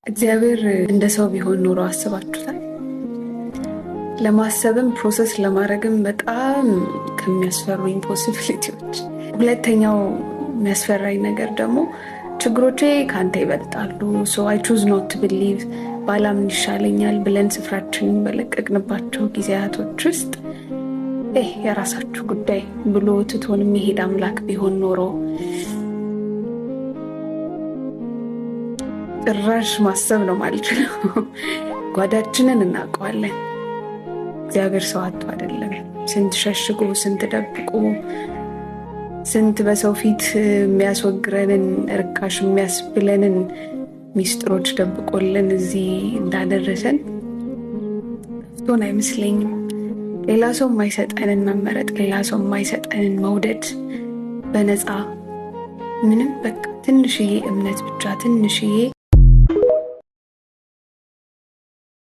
እግዚአብሔር እንደ ሰው ቢሆን ኖሮ አስባችሁታል? ለማሰብም process ለማድረግም በጣም ከሚያስፈሩኝ possibility ዎች። ሁለተኛው የሚያስፈራኝ ነገር ደግሞ ችግሮቼ ከአንተ ይበልጣሉ፣ so I choose not to believe፣ ባላምን ይሻለኛል ብለን ስፍራችንን በለቀቅንባቸው ጊዜያቶች ውስጥ የራሳችሁ ጉዳይ ብሎ ትቶን የሚሄድ አምላክ ቢሆን ኖሮ ጭራሽ ማሰብ ነው ማለት ነው። ጓዳችንን እናውቀዋለን። እግዚአብሔር ሰው አጥቶ አይደለም። ስንት ሸሽጎ፣ ስንት ደብቆ፣ ስንት በሰው ፊት የሚያስወግረንን፣ ርካሽ የሚያስብለንን ሚስጥሮች ደብቆልን እዚህ እንዳደረሰን ጠፍቶን አይመስለኝም። ሌላ ሰው የማይሰጠንን መመረጥ፣ ሌላ ሰው የማይሰጠንን መውደድ በነፃ፣ ምንም በቃ ትንሽዬ እምነት ብቻ፣ ትንሽዬ